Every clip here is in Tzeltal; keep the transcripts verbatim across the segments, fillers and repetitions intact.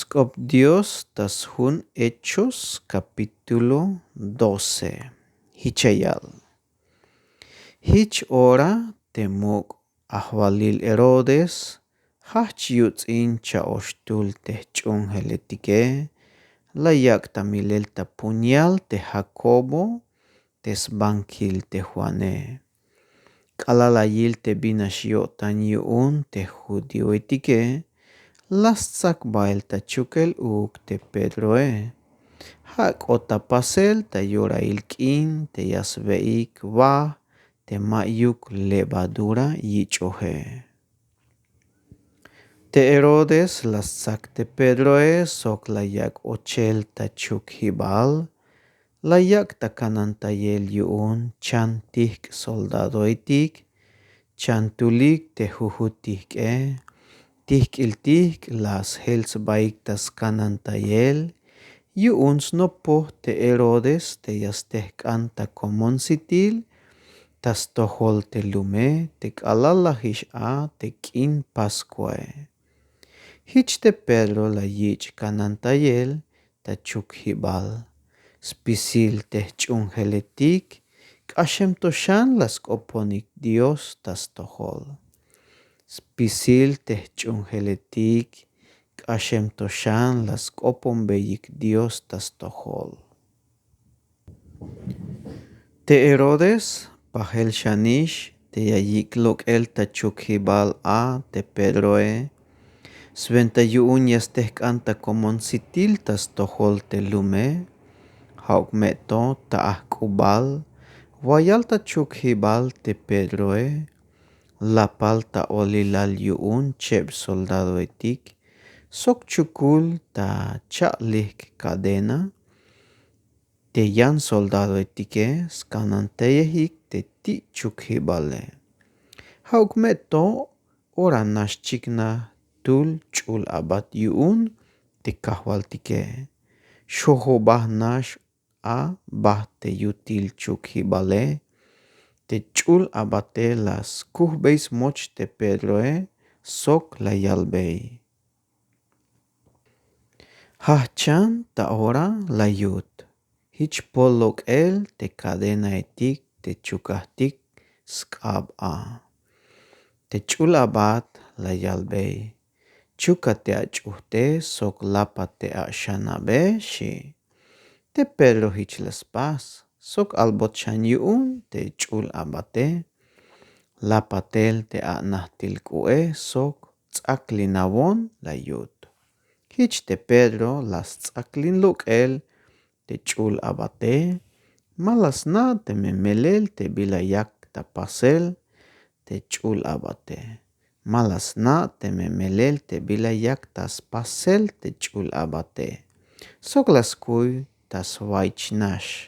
Sk'op dios ta sjun echos kapítulo doce. Jich ya yal. Jich ora te muk' ajwalil herodes, jajch' yuts'in cha'oxtul te jch'uunjeletike, la yak' ta milel ta puñal te jakobo te sbankil te juane. K'alal la yil te bin nax yo'tan yu'un te judioetike, la stsak bael ta chukel uuk te pedroe. Ja' k'ot ta pasel ta yorail k'in te ya sbe'ik vaj te ma'yuk levadura yich'oje. Te herodes la stsak te pedroe sok la yak' ochel ta chukjibal. La yak' ta kanantayel yu'un chan tijk' soldadoetik, chan tulik te jujut tijk'e. Tijk'il tijk' la sjel sbaik ta skanantayel yu'un snopoj te herodes te ya stejk'an ta komonsitil ta stojol te lume te k'alal lajix a te k'in paskuae. Jich te pedro la yich' kanantayel ta chukjibal. Spisil te jch'uunjeletik k'axem to xan la sk'oponik dios ta stojol. Spisil te jch'uunjeletik k'axem to xan la sk'oponbeyik dios ta stojol. Te herodes pajel xanix te ya yik' lok'el ta chukjibal a te pedroe, swenta yu'un ya stejk'an ta komonsitil ta stojol te lume. Ja'uk me to ta ajk'ubal wayal ta chukjibal te pedroe, lapal ta olilal yu'un cheb soldadoetik sok chukul ta cha'lijk kadena te yan soldadoetike skanantayejik te ti' chukjibale. Ja'uk me to ora nax chiknaj tul ch'ul abat yu'un te kajwaltike. Xojobaj nax a bajt te yutil chukjibale. Te ch'ul abate la skujbey smoch te pedroe sok la yalbey. Jajchan ta ora la yut. Jich pol lok'el te kadenaetik te chukajtik sk'ab a. Te ch'ul abat la yalbey. Chuka te ach'ujte sok lapa te axanabe xi'. Te pedro jich la spas sok albot xan yu'un te ch'ul abate. Lapatel te anajtil k'u'e sok ts'aklinawon la yut. Jich te pedro la sts'aklin lok'el te ch'ul abate. Ma la sna' teme melel te bila yak ta pasel te ch'ul abate. Ma la sna' teme melel te bila yak ta spasel te ch'ul abate. Sok la skuy ta swa'ich nax.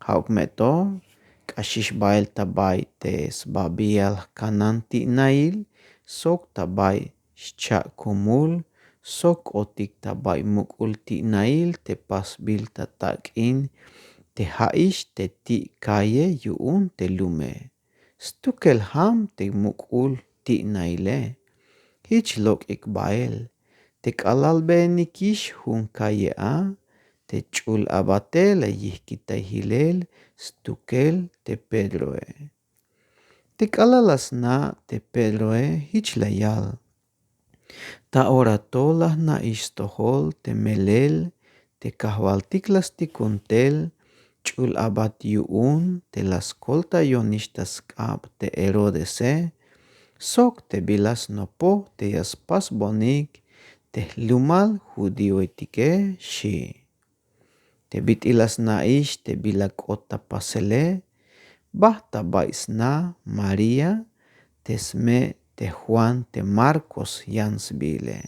Ja'uk me to k'axix bael ta bay te sbabial jkanan ti'nail sok ta bay xcha'kumul sok k'otik ta bay muk'ul ti'nail te pasbil ta tak'in te ja'ix te ti' kalle yu'un te lume. Stukel jam te muk'ul ti'naile. Jich lok'ik bael te k'alal beenikix jun kalle a te ch'ul abate la yijkitay jilel stukel te pedroe. Te k'alal la sna' te pedroe jich la yal. Ta ora to la jna'ix stojol te melel te kajwaltik la stikun tel ch'ul abat yu'un te la skoltayonix ta sk'ab te herodese sok te bila snopoj te ya spasbonik te jlumal judioetike xi'. Te bit'il la sna'ix te bila k'ot ta pasele. Bajt ta bay sna maría te sme' te juan te markos yan sbiile.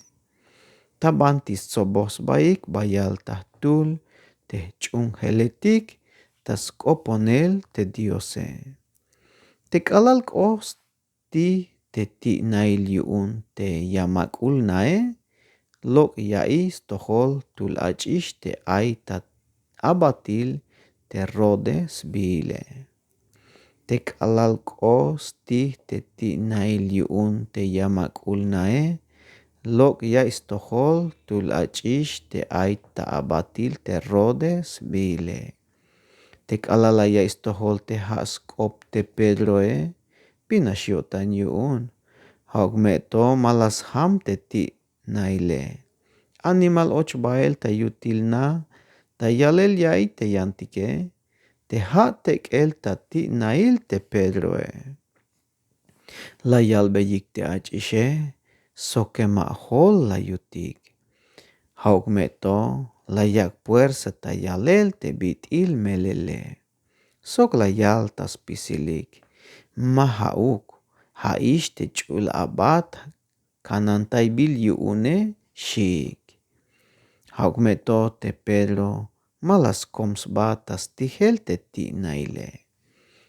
Ta banti stsoboj sbaik bayal ta jtul te jch'uunjeletik ta sk'oponel te diose. Te k'alal k'o stij te ti'nail yu'un te yamak'ul nae lok' ya'iy stojol tul ach'ix te ay ta abatil te rode sbiile. Te k'alal k'o stij te ti'nail yu'un te yamak'ul nae lok' ya'iy stojol tul ach'ix te ay ta abatil te Rode sbiile. Te k'alal la ya'iy stojol te ja' sk'op te Pedroe, bin nax yo'tan yu'un. Ja'uk me to ma la sjam te ti' naile. Animal och bael ta yutil na ta yalel ya'iy te yantike, te ja' tek'el ta ti' nail te Pedroe. La yalbeyik te ach'ixe, soke ma jol la yutik. Ja'uk me to la yak' puersa ta yalel te bit'il melele. Sok la yal ta spisilik: Ma ja'uk, ja'ix te ch'ul abat kanantaybil yu'une, xiik. Ja'uk me to te Pedro ma la skom sba ta stijel te ti' naile.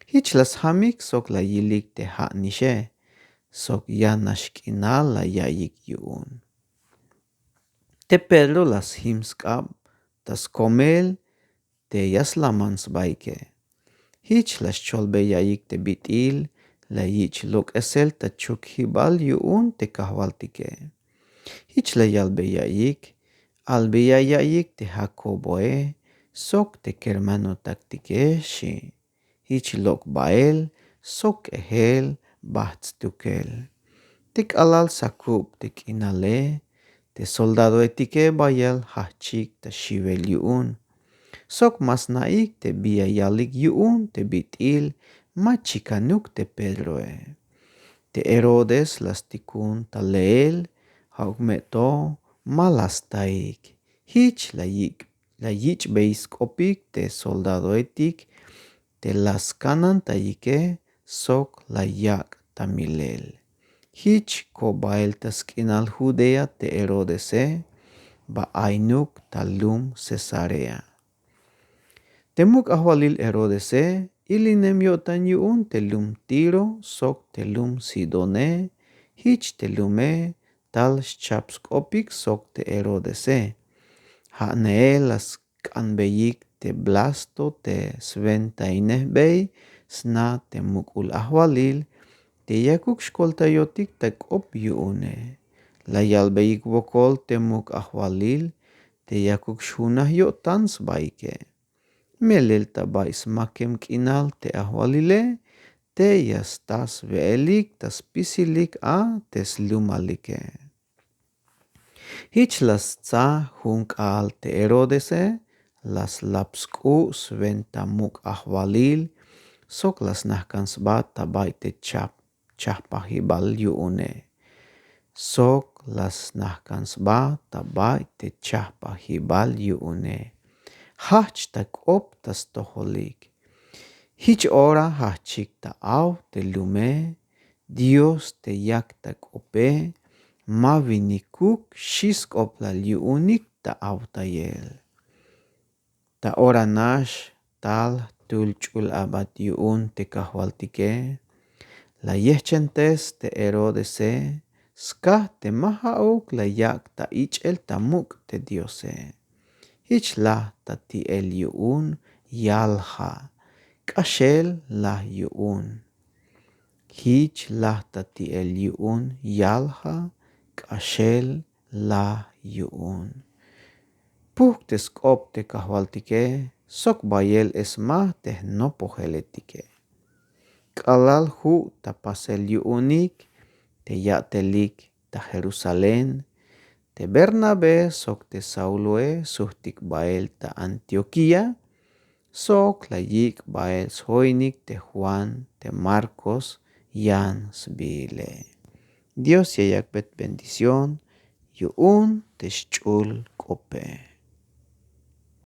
Jich la sjamik sok la yilik te ja' nixe, sok ya nax k'inal la ya'iyik yu'un. Te Pedro la sjim sk'ab ta skomel te ya slaman sbaike. Jich la xcholbey ya'iyik te bit'il la yich' lok'esel ta chukjibal yu'un te kajwaltike. Jich la yalbey ya'iyik: Albeya ya'iyik te Jacoboe sok te kermanotaktike, xi'. Jich lok' bael sok k'ejel bajt' stukel. Te k'alal sakub te k'inale, te soldadoetike bayal jajch'ik ta xiwel yu'un. Sok ma sna'ik te bi ya yalik yu'un te bit'il ma chikanuk te Pedroe. Te Herodes la stikun ta leel, ja'uk me to ma la staik. Jich la yik' la yich'bey sk'opik te soldadoetik te la skanantayike sok la yak' ta milel. Jich ko bael ta sk'inal Judea te Herodese, ba aynuk ta lum Cesarea. Te muk' ajwalil Herodese ilinem yo'tan yu'un te lum Tiro sok te lum Sidone. Jich te lume tal xchap sk'opik sok te Herodese. Ja' neel la sk'anbeyik te Blasto te swentainejbey sna te muk'ul ajwalil te yakuk xkoltayotik ta k'op yu'une. La yalbeyik wokol te muk' ajwalil te yakuk xjunaj yo'tan sbaike. Melel ta bay smakem k'inal te ajwalile te ya sta swe'elik ta spisilik a te slumalike. Jich la stsa jun k'aal te Herodese, la slap sk'u' swenta muk' ajwalil sok la snajk'an sba ta bay te chap chajpajibal yu'une. Sok la snajk'an sba ta bay te chajpajibal yu'une. Jajch' ta k'op ta stojolik. Jich ora jajch'ik ta aw te lume, Dios te yak ta k'ope ma winikuk xi' sk'oplal yu'unik ta awtayel. Ta ora nax tal jtul ch'ul abat yu'un te kajwaltike, la yejchentes te Herodese skaj te ma ja'uk la yak' ta ich'el ta muk' te Diose. Jich laj ta ti'el yu'un yal ja', k'axel laj yu'un. Jich laj ta ti'el yu'un yal ja', k'axel laj yu'un. Pujk' te sk'op te kajwaltike sok bayel esmaj te jnopojeletike. K'alal ju' ta pasel yu'unik te ya'telik ta Jerusalén, te Bernabé sok te Sauloe sujtik bael ta Antioquía, sok la yik' bael sjoinik te Juan te Marcos yan sbiile. Dios ya yak'bey bendición yu'un te xch'ul k'ope.